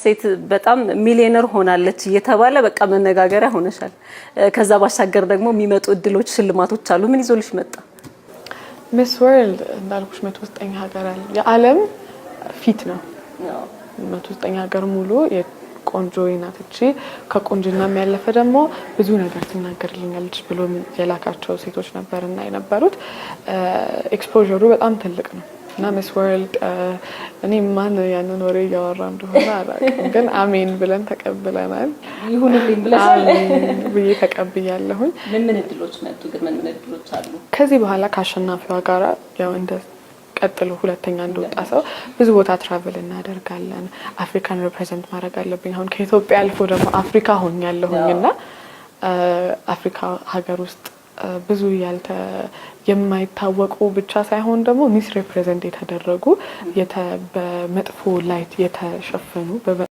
ሴት በጣም ሚሊዮነር ሆናለች እየተባለ በቃ መነጋገሪያ ሆነሻል። ከዛ ባሻገር ደግሞ የሚመጡ እድሎች፣ ሽልማቶች አሉ። ምን ይዞልሽ መጣ? Miss World እንዳልኩሽ 109 ሀገር አለ። የዓለም ፊት ነው። 109 ሀገር ሙሉ ቆንጆ ናት እቺ፣ ከቆንጅና ያለፈ ደግሞ ብዙ ነገር ትናገርልኛለች ብሎ የላካቸው ሴቶች ነበር እና የነበሩት exposure ኡ በጣም ትልቅ ነው። እና Miss World እኔ ማን ያንን ወሬ እያወራ እንደሆነ አላውቅም፣ ግን አሜን ብለን ተቀብለናል። ይሁንልኝ ብለሻል። አሜን ብዬ ተቀብያለሁኝ። ምን ምን እድሎች መጡ ግን? ምን ምን እድሎች አሉ? ከዚህ በኋላ ከአሸናፊዋ ጋራ ያው እንደ ቀጥሎ ሁለተኛ እንደወጣ ሰው ብዙ ቦታ travel እናደርጋለን። አፍሪካን represent ማድረግ አለብኝ። አሁን ከኢትዮጵያ አልፎ ደግሞ አፍሪካ ሆኛለሁኝ እና አፍሪካ ሀገር ውስጥ ብዙ ያልተ የማይታወቁ ብቻ ሳይሆን ደግሞ misrepresent የተደረጉ፣ በመጥፎ light የተሸፈኑ